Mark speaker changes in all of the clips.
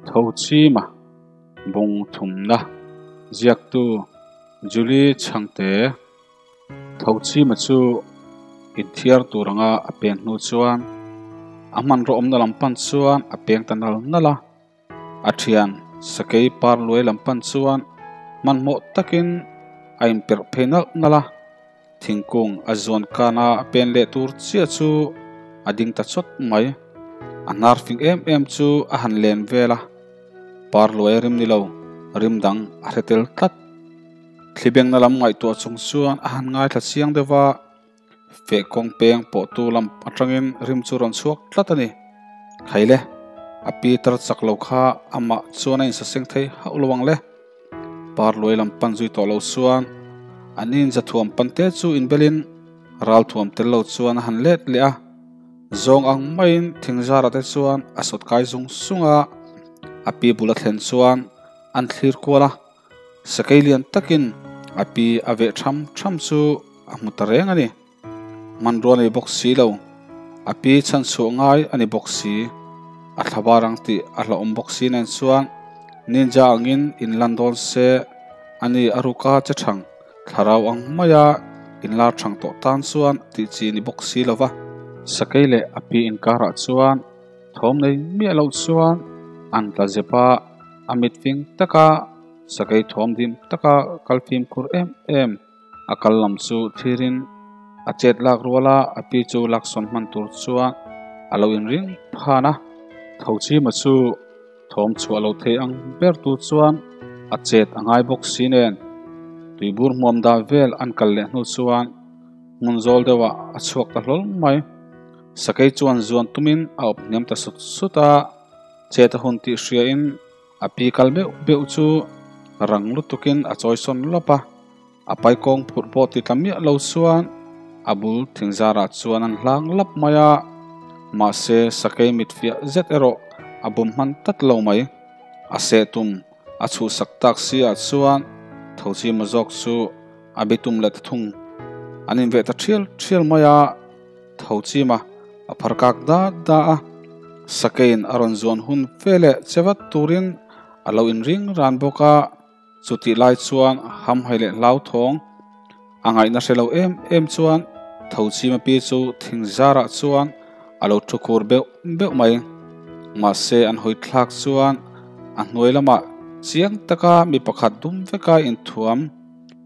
Speaker 1: Thochima bung thumna ziaktu Julie Chhangte Thochima chu inthiar tur anga a peng hnu chuan a hmanraw awmna lam pan chuan a peng ta nal nal a, a thian sakei par luai lam pan chuan hmanhmawh takin a inperh phei nalh nalh a. Thingkung a zuan kana a pen leh tur chiah chu a ding ta chawt mai. A hnar fing em em chu a han len vel a, par luai a rim ni lo, rim dang a hre tel tlat. Thlibengna lam ngaihtuah chung chuan a han ngaithla chiang deuh va, feh kawng peng pawhtu lam atangin rim chu rawn chhuak tlat a ni. Khaile, a pi tar chak lo kha amah chuan a insaseng thei hauh lo ang le. Par luai lam pan zui tawh lo chuan an inza thuam pan te chu inbelin ral thuam tel lo chuan a han let leh a. Zawng ang maiin thingzara te chuan a sawt kai zung zung a, a pi bul a thlen chuan an thlir kual a. Sakei lian takin a pi a veh tham tham chu a hmu ta reng a ni. Hmanrua nei bawk si lo, a pi chhan chhuah ngai a ni bawk si. A thlabar ang tih a hlauhawm bawk si nen chuan ninja angin in lan dawn se a ni a ruka che thang thlarau ang maia in lar thang tawh tan chuan tih chi ni bawk si lo va. Sakei leh a pi inkarah chuan thawm nei miah loh chuan an tla zep a, a mit fing taka sakei thawm dim taka kal fimkhur em em. A kal lam chu thirin a chet lak ruala a pi chu laksawn hman tur chuan a lo inring phan a. Thochima chu thawm chhuah lo thei ang ber tur chuan a chet a ngai bawk si nen tuibur hmuam dah vel an kal leh hnu chuan hmun zawl deuhah a chhuak ta hlawl mai. Sakei chuan zuan tumin a awp hniam ta sut sut a, chet a hun tih hriain A pi kal beuh beuh chu rang lutukin a chawi sawn lawp a, a paikawng phurh pawh ti tla miah lo chuan a bul thingzarah chuan an hlang lap mai a, mahse sakei mit fiah zet erawh a bum hman tlat lo mai. A seh tum a chhuhsak tak si ah chuan Thochima zawk chu a bitum leh ta thung. An inveh ta thial thial mai a. Thochima a phar kak da da a, sakeiin a rawn zuan hun fe leh che vat turin a lo inring ran bawk a, chutih lai chuan hamhai leh hlauthawng a ngaihna hre lo em em chuan Thochima pi chu thing zarah chuan a lo thu khur beuh beuh mai. Mahse an hawi thlak chuan a hnuai lamah chiang taka mi pakhat dum veka inthuam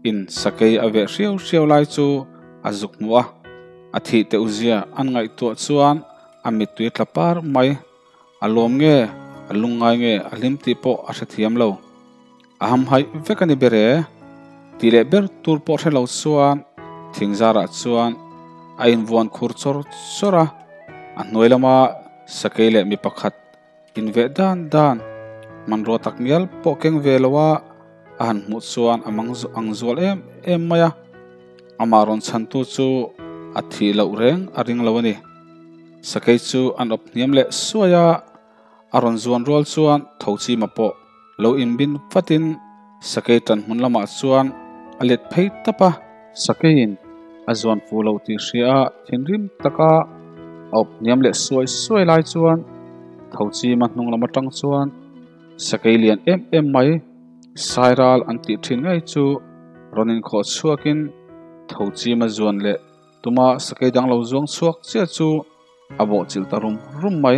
Speaker 1: in sakei a veh hriau hriau lai chu a zuk hmuh a. A thih teuh zia an ngaihtuah chuan a mittui tla par mai. A lawm nge, a lungngai nge, a hlim tih pawh a hrethiam lo. A hamhaih vek a ni ber e. Tih leh ber tur pawh hre lo chuan thingzarah chuan a invuan khur chawr chawr a. A hnuai lama sakei leh mi pakhat Inveh dan dan hmanrua tak ngial pawh keng ve lo a, a han hmuh chuan a mang ang zual em em mai a. Amah rawn chhantu chu a thih loh reng a ring lo a ni. Sakei chu an awp hniam leh suai a, a rawn zuan rual chuan Thochima pawh lo inbin vatin Sakei tan hmun lamah chuan a let phei tap a. Sakeiin a zuan fuh lo tih hria a thinrim taka a awp hniam leh suai suai lai chuan Thochima hnung lam atang chuan Sakei lian em em mai Sairal an tih thin ngei chu rawn inkhawh chhuakin Thochima zuan leh tuma Sakei dang lo zuang chhuak chiah chu a bawhchilh ta rum rum mai.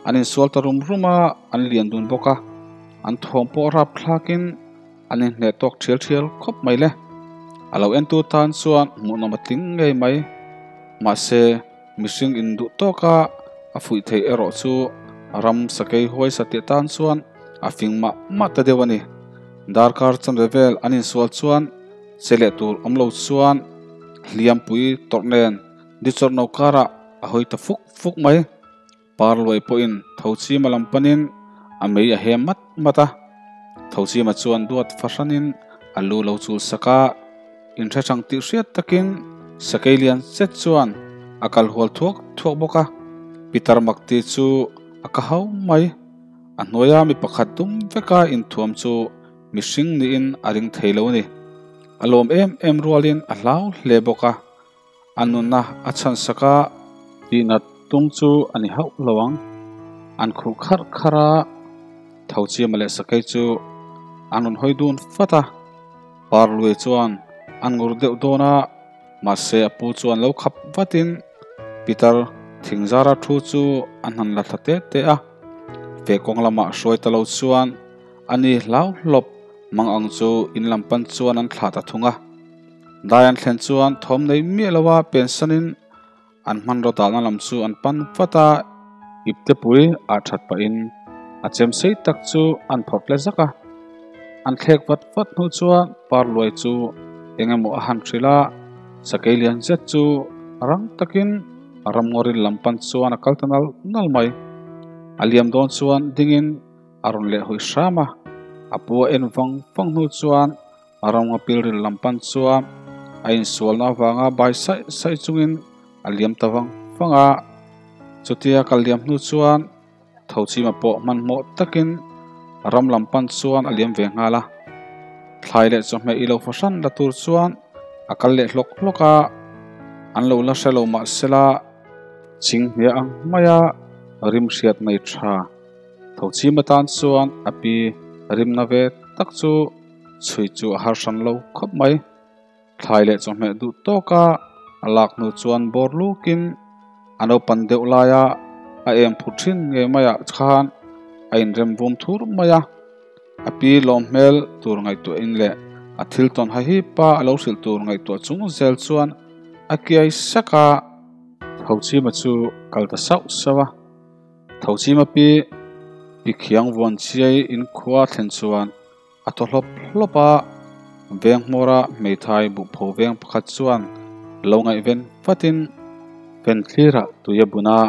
Speaker 1: An insual ta rum rum a, an lian dun bawk a, an thawm pawh rap thlakin an inhneh tawk thial thial khawp mai le. A lo entu tan chuan hmuhnawm a tling ngei mai. Mahse, mihring induh tawka a fuih theih erawh chu ram sakei huai satliah tan chuan a fing mah mah ta deuh a ni. Darkar chanve vel an insual chuan che leh tur awm lo chuan hliampui tawrh nen Dichawrh no karah a hawi ta fuk fuk mai. Parluai pawhin Thochima lam panin a mei a hem mat mat a. Thochima chuan duat fahranin a lu lo chul sak a, inhre hrang tih hriat takin sakei lian zet chuan a kal hual thuak thuak bawk a. Pitar Makti chu a ka hau mai. A hnuaia mi pakhat dum veka inthuam chu mihring niin a ring thei lo a ni. A lawm em em rualin a hlau hle bawk a. A nunna a chhan sak a, tihnat tum chu a ni hauh lo ang. An khuh kharh kharh a, tho. Thochima leh Sakei chu an rawn hawi dun fat a, Parluai chuan an ngur deuh dawn a, mahse a pu chuan lo khap vatin Pitar thingzara thu chu a hnan la thla te te a, feh kawng lamah hruai ta lo chuan a ni hlau hlawp mang ang chu in lam pan chuan an thlah ta thung a. Dai an thlen chuan thawm nei miah lo a pensanin An hmanraw dahna lam chu an pan vat a, iptepui ah that pahin a chem sei tak chu an phawrh tle zak a. An thlek vat vat hnu chuan Parluai chu eng emaw a han hrilh a, sakei lian zet chu rang takin ramngawrin lam pan chuan a kal ta nal nal mai. A liam dawn chuan dingin a rawn leh hawi hram a, a pu a en vang vang hnu chuan A ram a pilril lam pan chuan a insualna avanga bai saih saih chungin a liam ta vang vang a. Chutia kal liam hnu chuan Thochima pawh hmanhmawh takin ram lam pan chuan a liam ve nghal a. Thlai leh chawhmeh i lo fahran la tur chuan a kal leh hlawk hlawk a, an lo la hre lo mahsela chinghnia ang maia rim hriat nei tha Thochima tan chuan a pi rimna ve tak chu Chhui chu a har hran lo khawp mai. Thlai leh chawhmeh duh tawka a lak hnu chuan bawr lukin a naupan deuh laia a em phut thin ngei maiah khan a inrem vum thur mai a. A pi lawm hmel tur ngaihtuahin leh a thil tawn ha hi pa a lo hrilh tur ngaihtuah chung zel chuan a kiai sak a. Thochima chu kal ta sauh sauh a. Thochima pi pi khiang vuan chiai in khua thlen chuan A thaw hlawp hlawp a, veng hmawra hmeithai buhpho veng pakhat chuan lo ngaihven vatin fen thlirah tui a bun a,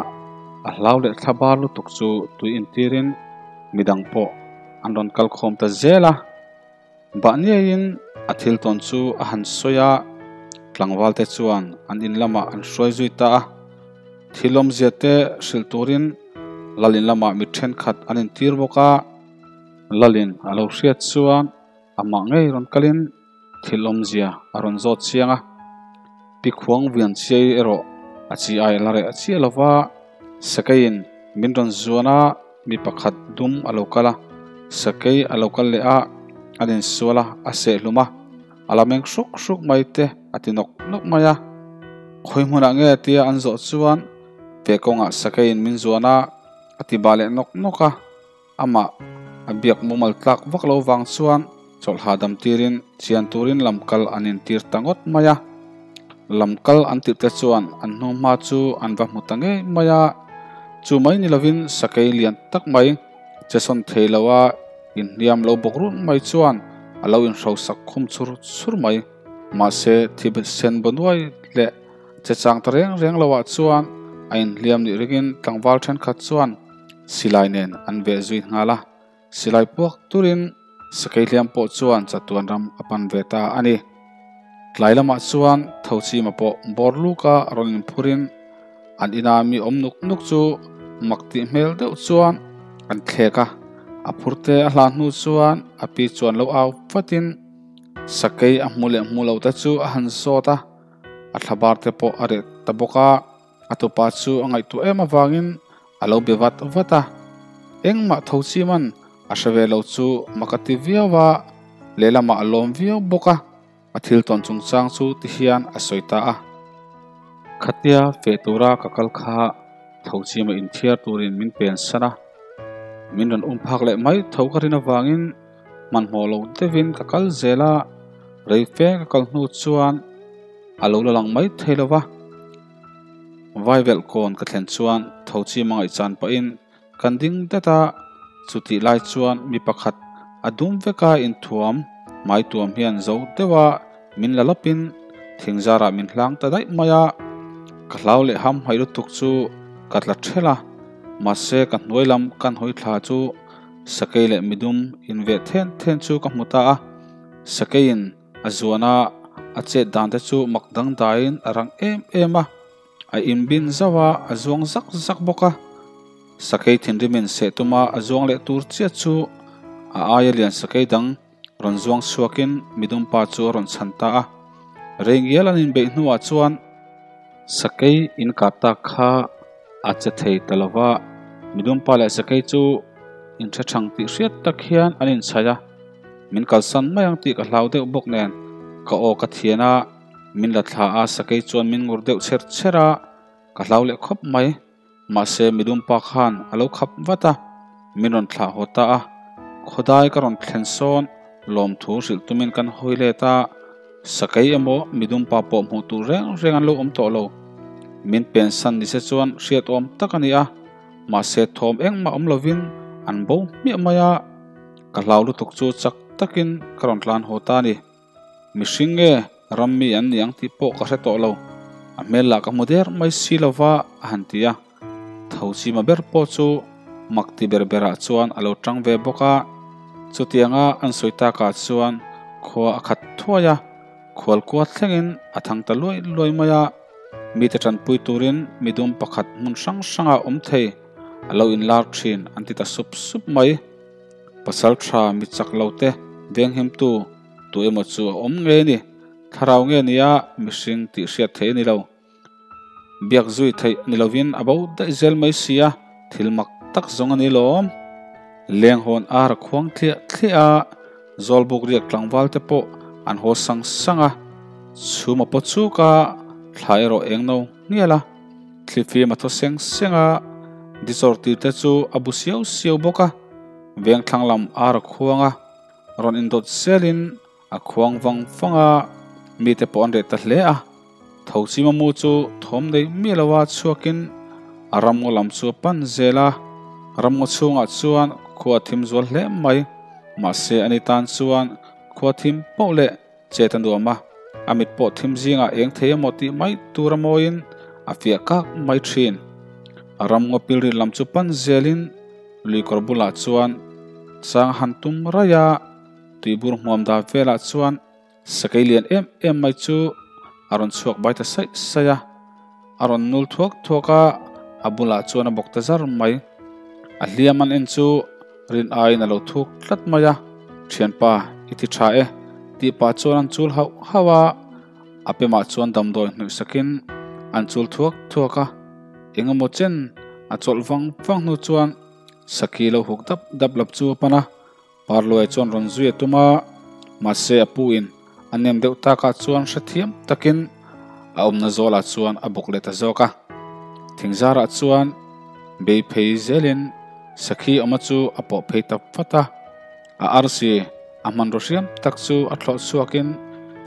Speaker 1: a hlau leh thla bar lutuk chu tui intirin midang pawh an rawn kal khawm ta zel a. Bahniaiin a thil tawn chu a han sawi a, tlangval te chuan an in lamah an hruai zui ta a, thil awmzia te hrilh turin lal in lamah mi thenkhat an intir bawk a. Lalin a lo hriat chuan amah ngei rawn kalin thil awmzia a rawn zawt chiang a, Pi Khuang Vian Chiai erawh a chi ai la reh chiah lo va, Sakeiin min rawn zuan a, mi pakhat dum a lo kal a, Sakei a lo kal leh a, an insual a, a sehhlum a, a la meng hruk hruk mai te a ti nawk nawk mai a. Khawi hmunah nge tia an zawh chuan ve kawngah Sakeiin min zuan a, a ti bah leh nawk nawk a. Amah a biak mumal tlak vak lo vang chuan chawlh hahdam tirin chian turin lam kal an intir ta ngawt mai a. Lam kal an tirh te chuan an hnu hma chu an va hmu ta ngei mai a. Chu mai ni lovin sakei lian tak mai che sawn thei lo a inhliam lo bawk run mai chuan a lo inhrosak khum chur chur mai. Mahse thi sen banuai leh Che chang ta reng reng loah chuan a inhliam nih ringin tlangval thenkhat chuan silai nen an veh zui nghal a, silai puak turin sakei hliam pawh chuan chatuan ram a pan ve ta a ni. Tlai lamah chuan Thochima pawh bawr luka rawn inphurin an ina mi awm nuk nuk chu mak tih hmel deuh chuan an thlek a, a phurte a hlan hnu chuan a pi chuan lo au vatin sakei a hmu leh hmu lo te chu a han zawt a. A thlabar te pawh a reh ta bawk a, a tupa chu a ngaihtuah em avangin a lo be vat vat a. Engmah tho chiman a hre ve lo chu mak a ti viau a, lehlamah a lawm viau bawk a, a thil tawn chungchang chu ti hian a sawi ta a. Khatia feh tura ka kal kha tho chima inthiar turin min pen san a, min rawn um phak leh mai tho ka rin avangin Hmanhmawh lo deuhin ka kal zel a, rei fe ka kal hnu chuan a lo la lang mai thei lo va. Vaivelh kawn ka thlen chuan tho chi hmangaih chan pahin kan ding dat a, chutih lai chuan mi pakhat a dum veka inthuam hmai tuam hian zo deuha min la lawpin thingzarah min hlang ta daih mai a, ka hlau leh ham hmaih lutuk chu ka tla ṭhelh a, mahse ka hnuai lam kan hawi thla chu Sakei leh midum inveh then then chu ka hmu ta a, Sakeiin a zuan a, a chet dan te chu mak dangdaiin a rang em em a, a inbin zauh a, a zuang zak zak bawk a. Sakei thinrimin seh tuma a zuang leh tur chiah chu a aia lian sakei dang rawn zuang chhuakin midum pa chu a rawn chhan ta a. Rei ngial an inbeih hnuah chuan sakei inkah tak kha a che thei ta lo va, midum pa leh sakei chu Inhre thang tih hriat tak hian an inchhaih a, min kalsan mai ang tih ka hlau deuh bawk nen ka aw ka thian a, min la thla a, sakei chuan min ngur deuh chher chher a, ka hlau leh khawp mai. Mahse midum pa khan a lo khap vat a, min rawn thlah haw ta a, khawdai ka rawn thlen sawn lawmthu hrilh tumin kan hawi let a, sakei emaw midum pa pawh hmuh tur reng reng an lo awm tawh lo. Min pensan ni se chuan hriat awm tak a ni a. Mahse thawm engmah awm lovin an bo hmiah mai a, ka hlau lutuk chu chak takin ka rawn tlan haw ta a ni. Mihring nge ram mi an ni ang tih pawh ka hre tawh lo, a hmel lah ka hmu der mai si lova a han ti a. Thochima ber pawh chu mak ti ber berah chuan a lo tang ve bawk a, chutianga an sawi takah chuan khua a khat thuai a, khualkua thlengin a thang ta luai luai mai a. Mite tanpui turin midum pakhat hmun hrang hrangah awm thei a lo inlar thin an ti ta sup sup mai. Pasal tha mi chak lo te venghimtu tu emaw chu a awm ngei a ni. Thlarau nge nia mihring tih hriat theih a ni lo. Biak zui theih ni lovin a bo daih zel mai si a, thil mak tak zawng a ni lawm. Lenghawn ar a khuang thliah thliah a, Zawlbuk riak tlangval te pawh an haw sang sang a, chhum a paw chuk a, thla erawh eng no ngial a, thlifim a thaw seng seng a, dizawr tir te chu a bu siau siau bawk a, vengthlang lam ar a khuang a, rawn indawt zelin a khuang vang vang a, mite pawh an reh ta hle a, Thochima mu chu thawm nei miah lova chhuakin a ramngaw lam chu a pan zel a, ramngaw chhungah chuan khua a thim zual hle mai. Mahse ani tan chuan khua thim poh leh chet a nuam a, a mit pawh thim zingah eng thei emaw tih mai tur a mawiin a fiah kak mai thin. A ramngaw pilril lam chu pan zelin luikawr bulah chuan chang a han tum raih a, tuibur hmuam dah velah chuan Sakei lian em em mai chu a rawn chhuak bai ta saih saih a, a rawn nul thuak thuak a, a bulah chuan a bawk ta zar mai. A hliam an en chu rin aiin a lo thuk tlat mai a, Thianpa, i ti tha e, tih pah chuan an chul hauh hauh a, a pemah chuan damdawi hnawih sakin an chul thuak thuak a, engemaw chen a chawlh vang vang hnu chuan Sakhi lo huk dap dap lap chu a pan a. Parluai chuan rawn zui a tum a, mahse a pu in a nem deuh takah chuan hrethiam takin a awmna zawlah chuan a bawk leh ta zawk a. Thingzarah chuan bei phei zelin sakhi awma chu a pawh phei ta vat a, a arsi a hmanraw hriam tak chu a thlawh chhuakin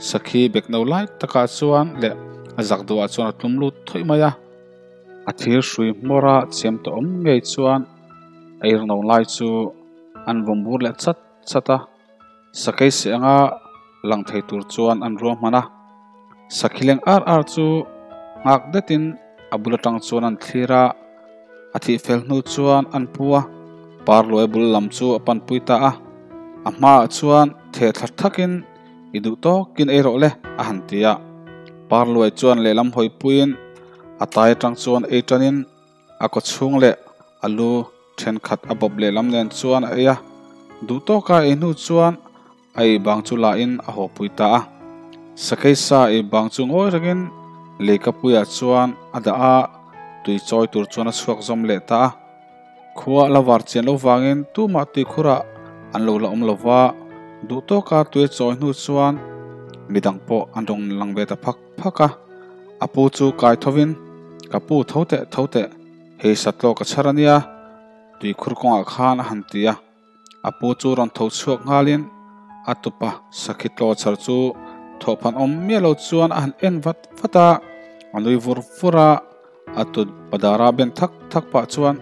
Speaker 1: sakhi bekno lai takah chuan leh a zak duhah chuan a tlum lut thawih mai a. A thir hrui hmawra chiam tawh awm ngei chuan a irno lai chu an vawm bur leh chat chat a, sakei seh anga lang thei tur chuan an ruahman a, sakhi leng ar ar chu nghak detin a bul atang chuan an thlir a, a thih fel hnu chuan an pu a, parluai bul lam chu a panpui ta a, a hmaah chuan theh thla thakin i duh tawkin ei rawh le a han ti a, parluai chuan lehlam hawipuiin a tai atang chuan ei tanin A kaw chhung leh a lu thenkhat a bawp lehlam nen chuan a ei a, duh tawka ei hnu chuan a ei bang chu lahin a hawpui ta a. Sakei sa ei bang chu ngawi rengin leikapuiah chuan a dah a, tui chawi tur chuan a chhuak zawm leh ta a. Khua la var chian lo vangin tumah tuikhurah an lo la awm lo va, duh tawka tui a chawi hnu chuan midang pawh an rawn lang ve ta phak phak a. A pu chu kai thovin, Ka pu, tho teh, tho teh, hei satlaw ka chhar a nia, tuikhur kawngah khan a han ti a. A pu chu rawn tho chhuak nghalin a tupa sakhi tlaw chhar chu thawhphan awm miah lo chuan a han en vat vat a, a nui vur vur a, a tut padara ben thak thak pah chuan,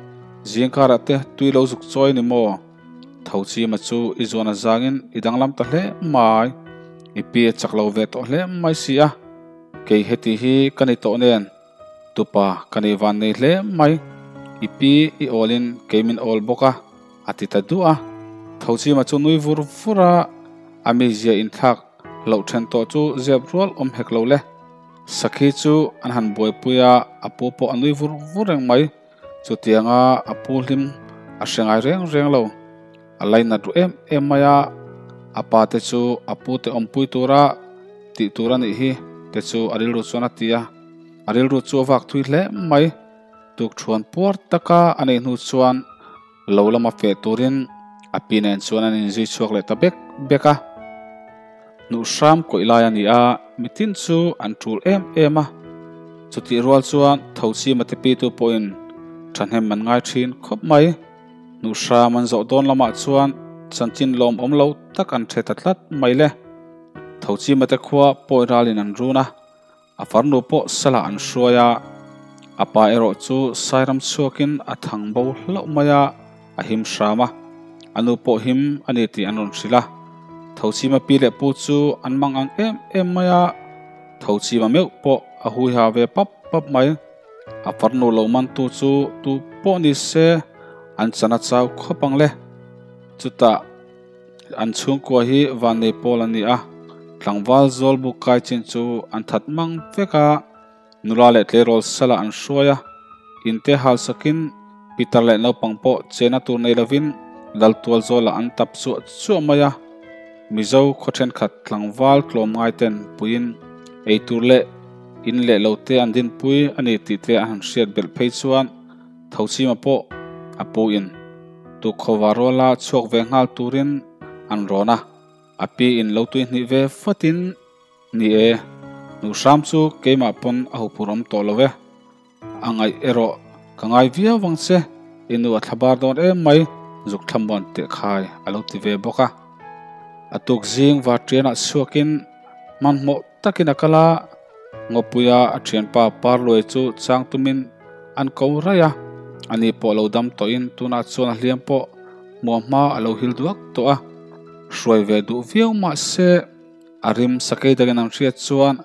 Speaker 1: Zingkarah te tui lo zuk chawi ni maw? Tho chima chu i zuan a zangin i danglam ta hle mai, i pi a chak lo ve tawh hle mai si a, kei heti hi ka ni tawh nen tupa ka nei van nei hle mai, i pi i awlin kei min awl bawk a, a ti ta duah a. Tho chima chu nui vur vur a, a mizia inthlak loh then tawh chu zep rual awm hek lo le. Sakhi chu an han buaipui a, a pu pawh a nui vur vur reng mai. Chutianga a pu hlim a hre ngai reng reng lo. A lainat ru em em mai a, a pa te chu a pu te awmpui tura tih tur a nih hi te chu a rilru chuan a ti a. A rilru chu a vak thui hle mai. Tukthuan puar taka a neih hnu chuan. Lo lama feh turin a pi nen chuan an inzui chhuak leh ta bek bek a. Hnuh hram kawih lai a ni a, mitin chu an tul em em a. Chutih rual chuan Thochima te pitu pawhin thahnem an ngai thin khawp mai. Hnuh hram an zawh dawn lamah chuan chanchin lawmawm lo tak an hre ta tlat mai le. Thochima te khua pawi ralin an run a, a farnu pawh salah an hruai a. A pa erawh chu Sairam chhuakin a thang bo hlauh mai a, a him hram a. A nu pawh him a ni tih an rawn hrilh a. Thochima pi leh pu chu an mang ang em em mai a, Thochima meuh pawh a hui ha ve pap pap mai. A farnu lo mantu chu tu pawh ni se an chan a chau khawp ang le. Chutah an chhungkua hi vannei pawl an ni a, tlangval zawl buk kai chin chu an that mang vek a, nula leh tleirawl salah an hruai a, inte hal sakin pitar leh naupang pawh chena tur nei lovin lal tual zawlah an tap chuah chuah mai a. Mizo khaw thenkhat tlangval tlawm ngai ten puiin eitur leh in leh lo te an dinpui a ni tih te a han hriat belh phei chuan Thochima pawh a pu in tukkhawva ruala chhuak ve nghal turin an rawn a, a pi in lo tui hnih ve fatin ni e, hnuh hram chu keimah pawn a huphurh awm tawh lo e, a ngaih erawh ka ngai viau vang che, i nu a thla bar dawn em mai, zuk thlamuan teh khai a lo ti ve bawk a. A tuk zing varṭianah chhuakin hmanhmawh takin a kal a, Ngawpuia a thianpa Parluai chu chang tumin an ko raih a, ani pawh lo dam tawhin tunah chuan a hliam pawh hmuah hma a lo hil duak tawh a, hruai ve duh viau mah se a rim sakei dangin an hriat chuan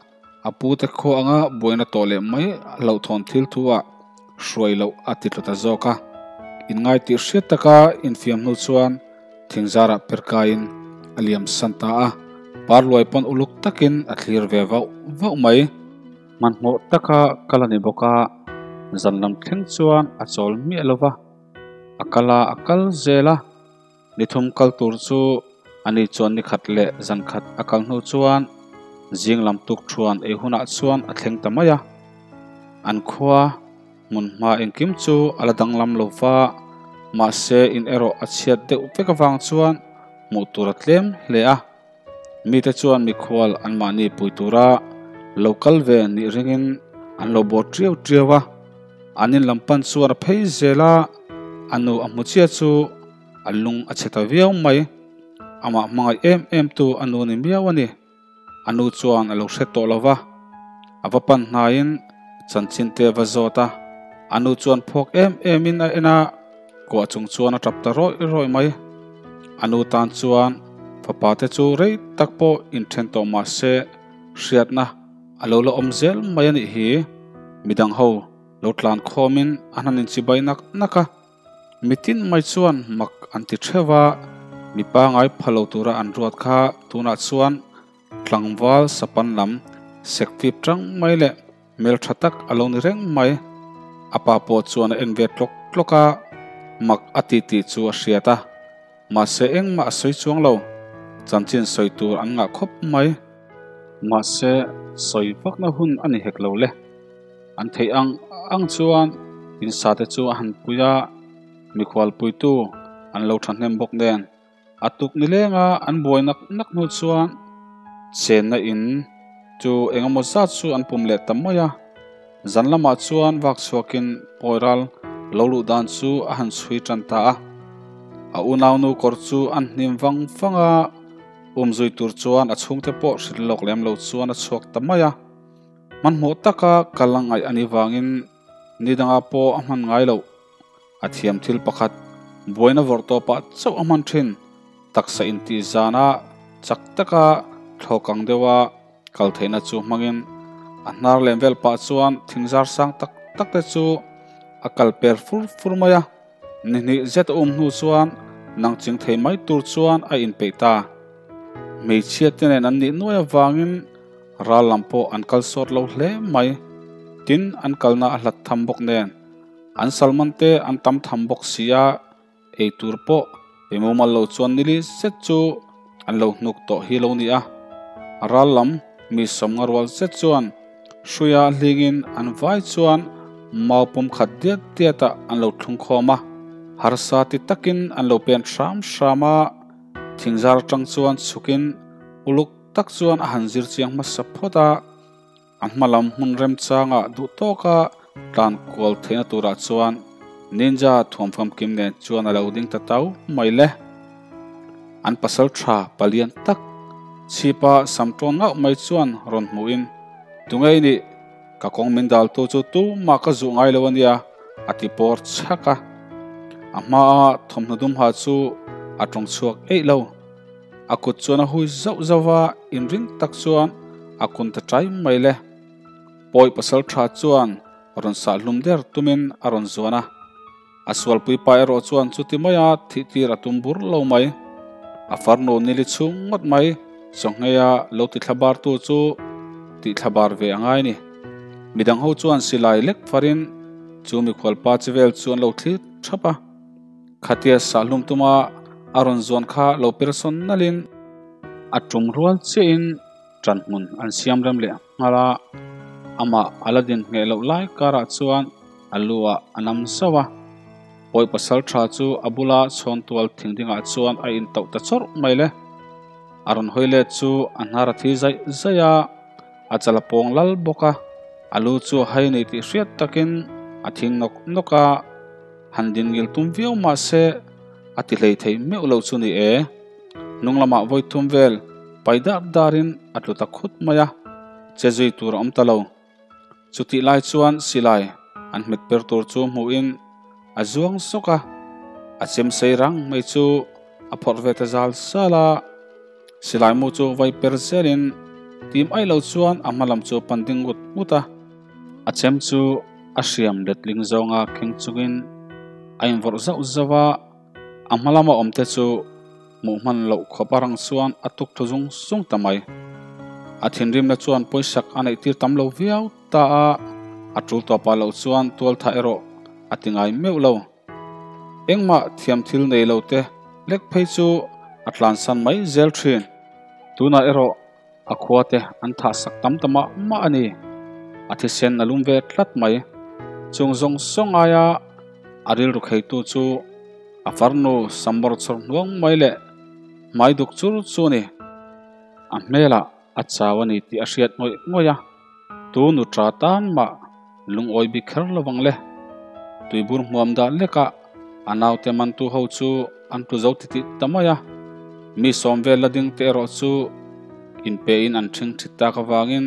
Speaker 1: a pute khaw anga buaina tawh leh mai hlauhthawn thil thu ah hruai loh a ti tlu ta zawk a, inngai tih hriat taka infiam hnu chuan Thingzarah perkaiin a liam san ta a, parluai pawn uluk takin a thlir ve vauh vauh mai. Hmanhmawh taka kal a ni bawk a, zan lam thleng chuan a chawl miah lo va, a kal a, a kal zel a. Ni thum kal tur chu a ni chuan ni khat leh zan khat a kal hnu chuan zing lam tuk thuan ei hunah chuan a thleng ta mai a. An khua. Hmun hma engkim chu a la danglam lo va, mahse in erawh a chhiat deuh vek avang chuan hmuh tur a tlem hle a. Mite chuan mikhual anmahni pui tura lo kal ve nih ringin an lo bawr tiau tiau a. An in lam pan chuan a phei zel a, a nu a hmu chiah chu a lung a chhe ta viau mai. Amah hmangaih em em tu a nu ni miau a ni. A nu chuan a lo hre tawh lo va, a va pan hnaiin chanchin te a va zawt a. A nu chuan phawk em emin a en a, kuah chung chuan a tap ta rawih rawih mai. A nu tan chuan fapa te chu rei tak pawh inthen tawh mah se hriatna a lo la awm zel mai a nih hi. Midang ho lo tlan khawmin an han inchibai nak nak a. Mitin mai chuan mak an ti theuh a, mipa ngai pha lo tura an ruat kha tunah chuan tlangval sapan lam sek fip tang mai leh hmeltha tak a lo ni reng mai. A pa pawh chuan a en ve tlawk tlawk a, mak a ti tih chu a hriat a, mahse engmah a sawi chuang lo, chanchin sawi tur an ngah khawp mai. Mahse sawi vakna hun a ni hek lo le. An theih ang ang chuan insa te chu a han pui a, mikhual puitu an lo thahnem bawk nen a tuk ni lenga an buai nak nak hnu chuan chenna in chu engemaw zat chu an pum leh ta mai a. Zan lamah chuan vak chhuakin pawiral lo luh dan chu a han chhui tan ta a. A unaunu kawr chu an hnim vang vang a, umzui tur chuan a chhungte pawh hrilh lawk lem lo chuan a chhuak ta mai a. Hmanhmawh taka kal a ngaih a nih vangin ni dangah pawh a hman ngai loh. A thiam thil pakhat, buaina vawrh tawpah chauh a hman thin. Taksa intih zana chak taka thlawkang deuha kal theihna chu hmangin a hnar lem vel pah chuan thingzar sang tak tak te chu a kal per fur fur mai a. Ni hnih zet a um hnu chuan nang ching thei mai tur chuan a inpeih ta. Hmeichhia te nen an nih nuai avangin ral lam pawh an kal sawt lo hle mai. Tin, an kalna a hlat tham bawk nen an salman te an tam tham bawk si a, ei tur pawh pe mumal lo chuan nili zet chu an lo hnuk tawh hi lo ni a. Ral lam mi sawmnga rual zet chuan hruia hlingin an vai chuan mau pum khat diat diatah an lo thlung khawm a. Harsa ti takin an lo pen hram hram a, thingzar atang chuan chhukin uluk tak chuan a han zir chiang hmasa phawt a, a hma lam hmun remchangah duh tawka tlan kual theihna turah chuan ninja thuamfam kim nen chuan a lo ding ta tau mai le. An pasal tha palian tak chhipa sam tawn ngauh mai chuan rawn hmuhin, Tunge i nih? Ka kawng min daltu chu tumah ka zuh ngai lo a nia, a ti pawr chhak a. A hmaa thawmhnaw dum ha chu a tawng chhuak eih lo. A kut chuan a hui zauh zauh a, inring tak chuan a kun ta ṭai mai le. Pawi pasal ṭha chuan rawn sah hlum der tumin a rawn zuan a. A sualpui pa erawh chuan chuti maia thih tir a tum bur lo mai. A farnu nili chhung ngawt mai chawngheia lo ti thlabar tu chu tih thlabar ve a ngai ni. Midang ho chuan silai lek farin chu mikhualpa chi vel chu an lo thlir thap a. Khatia sahlum tuma a rawn zuan kha lo persawn nalhin a tum rual chiahin ṭan hmun an siam rem leh nghal a, amah a la din ngheh loh lai karah chuan a lu ah a nam zauh a. Pawi pasal ṭha chu a bula chhawn tual thing dingah chuan a intauh ta chawrh mai le. A rawn hawi let chu a hnar a thi zaih zaih a, a chal a pawng lal bawk a, a lu chu a hai nei tih hriat takin a thing nawk nawk a, han din ngil tum viau mah se a ti hlei thei meuh lo chu ni e. Hnung lamah vawi thum vel pai dar darin a tlu ta khut mai a, che zui tur a awm ta lo. Chutih lai chuan silai an hmet per tur chu hmuhin a zuang sawk a, a chem sei rang mai chu a phawrh ve ta zal zal a. Silai mu chu vai per zelin tim ai lo chuan a hma lam chu a pan ding ngut ngut a. A chem chu a hriam letling zawnga kheng chungin a invawrh zauh zauh a, a hma lama awmte chu Hmuh hman loh khawp a rang chuan a tuk thu zung zung ta mai. A thinrimna chuan pawisak a neih tir tam lo viau ta a, a tul tawpah loh chuan tualtha erawh a ti ngai meuh lo. Engmah thiam thil nei lo te lek phei chu a tlansan mai zel thin. Tunah erawh A khua te an thah sak tam ta mah mah a ni. A thisen a lum ve tlat mai. Chung zawng zawng aia a rilru kheitu chu a farnu samawr chawr hnuang mai leh hmai duk chur chu a ni. A hmelah a chau a ni tih a hriat ngawih ngawih a, tu nu ṭa tan mah lungawi bik kher lo ang le. Tuibur hmuam dah lekah a naute mantu ho chu an tlu zo titih ta mai a, mi sawm vel la ding te erawh chu inpein an ṭhing ṭhit tak avangin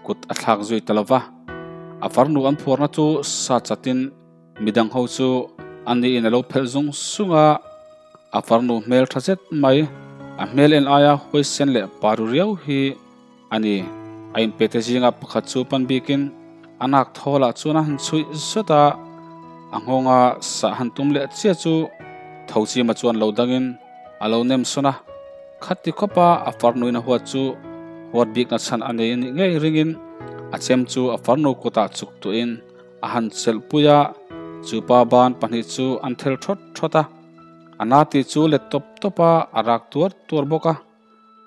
Speaker 1: kut a thlak zui ta lo va. A farnu an phuarna chu sa chatin midang ho chu a niin a lo phelh zung zung a, a farnu hmel ṭha zet mai, a hmel en aia huaisen leh paru riau hi A ni, a inpete zinga pakhat chu pan bikin a nak thawlah chuan a han chhuih zut a, a nghawnga sah han tum leh chiah chu Thochima chuan lo dangin a lo nem sawn a, khati khawpa a farnuin a huat chu huat bikna chhan a nei a nih ngei ringin a chem chu a farnu kutah chuk tuahin a han chelhpui a, chupa ban pahnih chu an thel thawt thawt a, a na tih chu let tawp tawp a, a rak tuar tuar bawk a.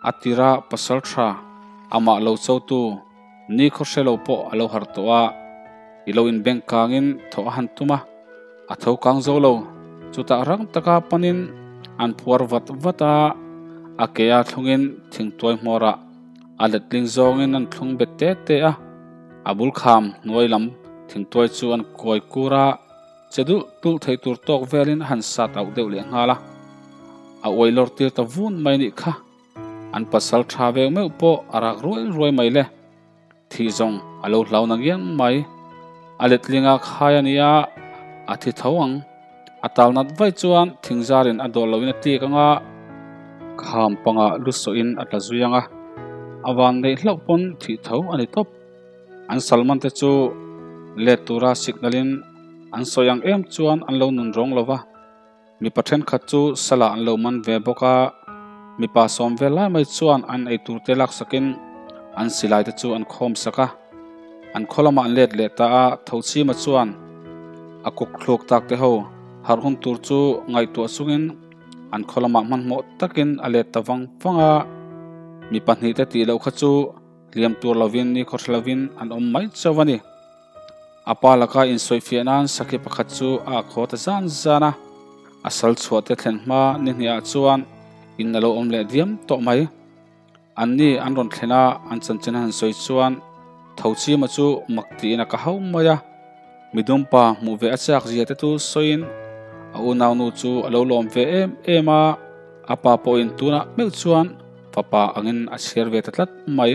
Speaker 1: A tira pasal tha, amah lo chotu, ni khaw hre lo pawh a lo harh tawh a, i lo inbeng kangin thaw a han tum a, a tho kang zo lo. Chutah rang taka panin an phuar vat vat a, a ke a thlungin thingtuai hmawrah a letling zawngin an thlung bet te te a, a bul kham hnuai lam thingtuai chu an kuai kur a, Che dulh dulh thei tur tawk velin a han sat auh deuh leh nghal a, a uai lawr tir ta vun mai nih kha. An pasal tha veu meuh pawh a rak ruai ruai mai le. Thih zawng a lo hlau na ngiang mai. A letlinga khai a nia, a thi tho ang. A tal nat vaih chuan thingzarin a dawh loin a tlik ang a, kham pangah lu sawhin a tla zui ang a, a van neih hlauh pawn thih tho a ni tawp. An salman te chu let tura signal in an sawi ang em chuan an lo nun rawng lo va, mipa thenkhat chu sala an lo man ve bawk a, mipa sawm vel lai mai chuan an eitur te laksakin an silai te chu an khawm sak a, an khaw lamah an let leh ta a, Thochima chuan a kuk thluk tak te ho harh hun tur chu ngaihtuah chungin an khaw lamah hmanhmawh takin a let ta vang vang a, mi pahnih te tih loh kha chu Hliam tur lovin ni khawhra lovin an awm mai chauh a ni. A pa laka insawifiah nan sakhi pakhat chu a akhaw ta zan zan a. A sal chhuah te thlen hma ni hnih ah chuan in a lo awm leh diam tawh mai. An ni an rawn thlen a, an chanchin a han sawi chuan Thochima chu mak tiin a ka hau mai a. Midumpa hmuh ve a chak zia te chu sawiin a unaunu chu a lo lawm ve em em a, a pa pawhin tunah meuh chuan fapa angin a chhiar ve ta tlat mai.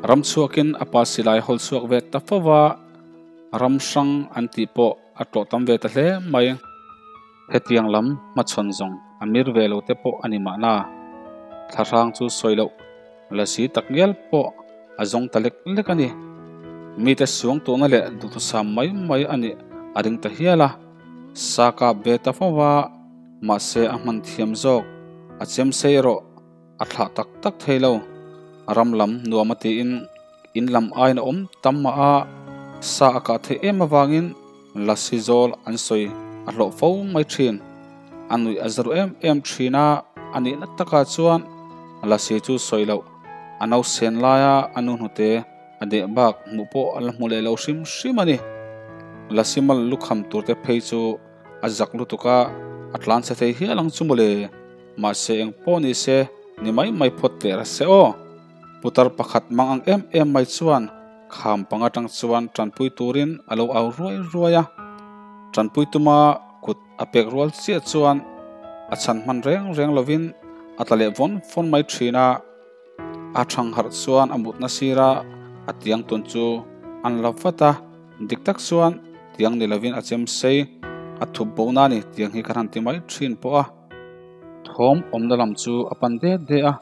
Speaker 1: Ram chhuakin a pa silai hawl chhuak ve ta fo va, ram hrang an tih pawh a tlawh tam ve ta hle mai. Hetiang lam hmachhawn zawng a mir ve lo te pawh a ni mahna, thlahrang chu sawi loh lasi tak ngial pawh a zawng ta lek lek a ni. Mite suang tuhna leh duhthusam mai mai a nih a ring ta hial a, sa kap ve ta fo va, mahse a hman thiam zawk, a chem sei erawh a thlah tak tak thei lo. Ram lam nuam a tiin in lam aiin a awm tam mah a, sa a kah theih em avangin lasi zawl an sawi a hlawh fo mai thin. A nuih a za ru em em thin a, a nihna takah chuan lasi chu sawi loh a nausen laia a nu hnute a deh bak hmuh pawh a la hmu leh lo hrim hrim a ni. Lasi mal lukham turte phei chu a zak lutuk a, a tlan chhe thei hial ang chu mawle. Mahse eng pawh ni se, ni mai mai phawt teh ra se aw. Putar pakhat mang ang em em mai chuan kham pang atang chuan tanpui turin a lo au ruai ruai a. Tanpui tuma kut a pek rual chiah chuan a chhan hman reng reng lovin a tla leh vawn vawn mai thin a. A thang harh chuan a mutna sira a tiang tun chu an la vat a, dik tak chuan tiang ni lovin a chem sei a thup bo na ni tiang hi kan han ti mai thin pawh a. Thawm awmna lam chu a pan det det a,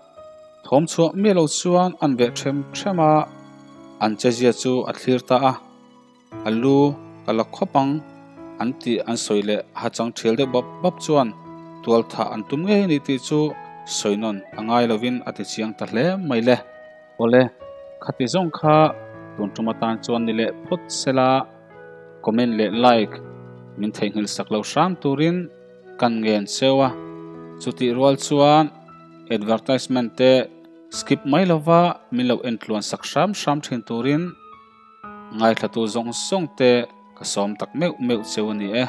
Speaker 1: thawm chhuah miah lo chuan an veh them them a, an chezia chu a thlir ta a, a lu ka la khawp ang an tih an sawi leh ha chang thial deuh bap bap chuan tual thah an tum ngei a ni tih chu sawi nawn a ngai lovin a ti chiang ta hle mai le. Awle, khati zawng kha tun tum atan chuan ni leh phawt sela comment leh like min theihnghilh sak lo hram turin Kan ngen cheu a, chutih rual chuan advertisement te skip mai lova min lo entluan sak hram hram thin turin ngaithlatu zawng zawng te ka sawm tak meuh meuh cheu a ni e.